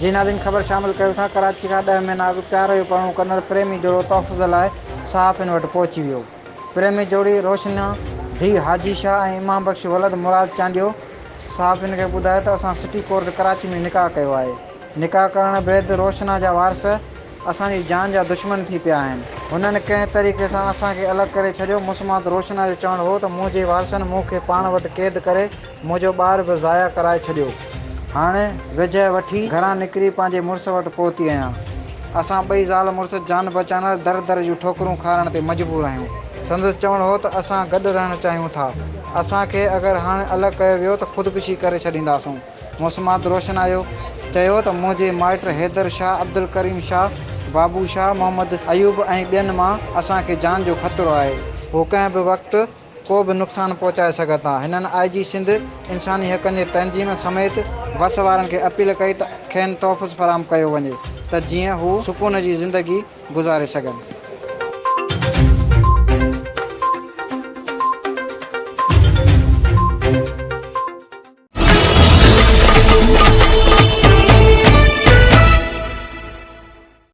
جي ناظرين خبر شامل ڪيون ٿا ڪراچي کان ڏهه مهينا اڳ پيار جو پرڻو ڪندڙ پريمي جوڙو تحفظ لاء صحافين وٽ پهچي ويو. پريمي جوڙي روشنا ڌيء حاجي شاهه ۽ امام بخش ولد مراد چانڊيو صحافين کي ٻڌايو ته اسان سٽي ڪورٽ ڪراچي ۾ نڪاح ڪيو آهي. نڪاح ڪرڻ بعد روشنا جا وارث اسان جي جان جا دشمن ٿي پيا آهن. هنن ڪنهن طريقي سان اسان کي الڳ ڪري ڇڏيو. مسمات روشنا جو چوڻ هو ته منهنجي وارثن مون کي پاڻ وٽ قيد ڪري منهنجو ٻار به ضايع ڪرائي ڇڏيو. هاڻ وجهه وٺي گهران نڪري پنهنجي مڙس وٽ پهتي آهيان. اسان ٻئي زال مڙس جان بچائڻ لاء در در جون ٺوڪرون کارڻ تي مجبور آهيون. سندس چوڻ هو ته اسان گڏ رهڻ چاهيون ٿا. اسان کي اگر هاڻ الڳ ڪيو ويو ته خودڪشي ڪري ڇڏينداسون. مسمات روشن آيو چيو ته منهنجي مائٽ حيدر شاهه، عبدالڪريم شاهه، بابو شاهه، محمد ايوب ۽ ٻين مان اسان کي جان جو خطرو آهي. هو ڪنهن به وقت ڪو به نقصان پهچائي سگهن ٿا. هنن آء جي سنڌ، انساني حقن جي تنظيم سميت وس وارن کي اپيل ڪئي ته کين تحفظ فراهم ڪيو وڃي ته جيئن هو سڪون جي زندگي گذاري سگهن.